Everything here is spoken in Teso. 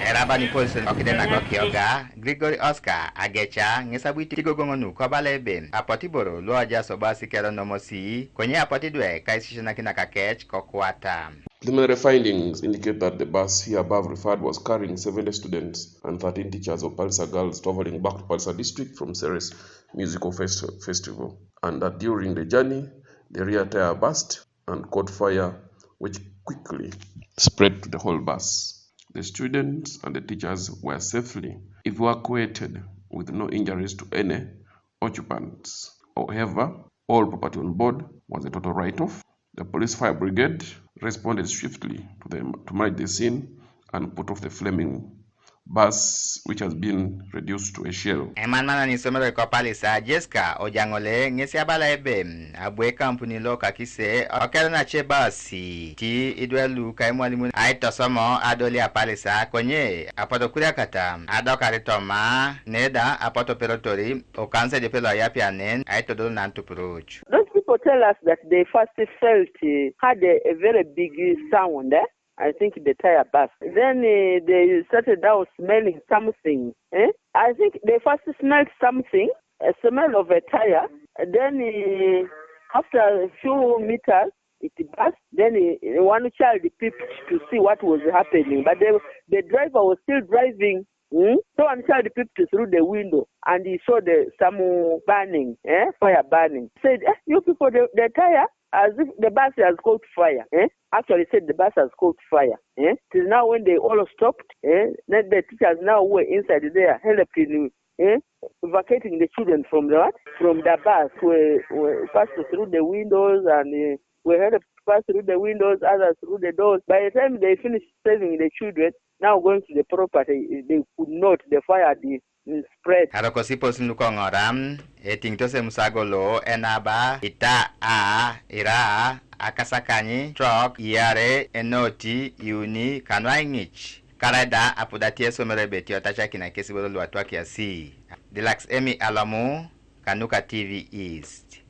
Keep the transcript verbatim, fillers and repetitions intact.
Eraba ni polisi okide nago kioga, Gregory Oscar Agecha, ŋes abu itigogoŋonu kobala ebe, apotu iboro luoja sobasi kero nomosi, konye apotu idwe kaisisianakinak akec kokwata. Preliminary findings indicate that the bus here above referred was carrying seventy students and thirteen teachers of Pallisa Girls traveling back to Pallisa district from Ceres Musical Fest- Festival, and that during the journey, the rear tire burst and caught fire, which quickly spread to the whole bus. The students and the teachers were safely evacuated with no injuries to any occupants. However, all property on board was a total write-off. The police fire brigade responded swiftly to the, to manage the scene and put off the flaming bus, which has been reduced to a shell. Emanmanan isomero kopalisa Jessica Ojaŋole ŋesi abala ebe abu ekampuni lo kakise okero nace basi ti idwe lu kaimwalimun aitosomo adoli apalisa konye apotu kuriakata adokari toma neda apotu operotori okanisa ediope lo ayapianen aitodol nantupuruc. Those people tell us that they first felt uh, had a, a very big sound. Eh? I think the tire burst. Then uh, they started now smelling something. Eh? I think they first smelled something, a smell of a tire. And then uh, after a few meters, it burst. Then uh, one child peeped to see what was happening, but the, the driver was still driving. Hmm? So one child peeped through the window and he saw the some burning, eh, fire burning. Said, eh, "You people, the, the tire, as if the bus has caught fire." Eh? Actually said the bus has caught fire. Eh? Till now when they all stopped, eh, then the teachers now who were inside there helped in eh, vacating the children from the what? From the bus. We, we passed through the windows and uh, we helped pass through the windows, others through the doors. By the time they finished saving the children, now going to the property, they could not. The fire had mm, spread. Arokosipos lukoŋora etiŋitos emusago lo enaba ita a ira akasakany trok iare enoti iuni kanwaiŋic. Karaida apudati esomero ebetio tacakinak esiboro luatwakiasi. Dilax Emi Alomu, kanuka T V East.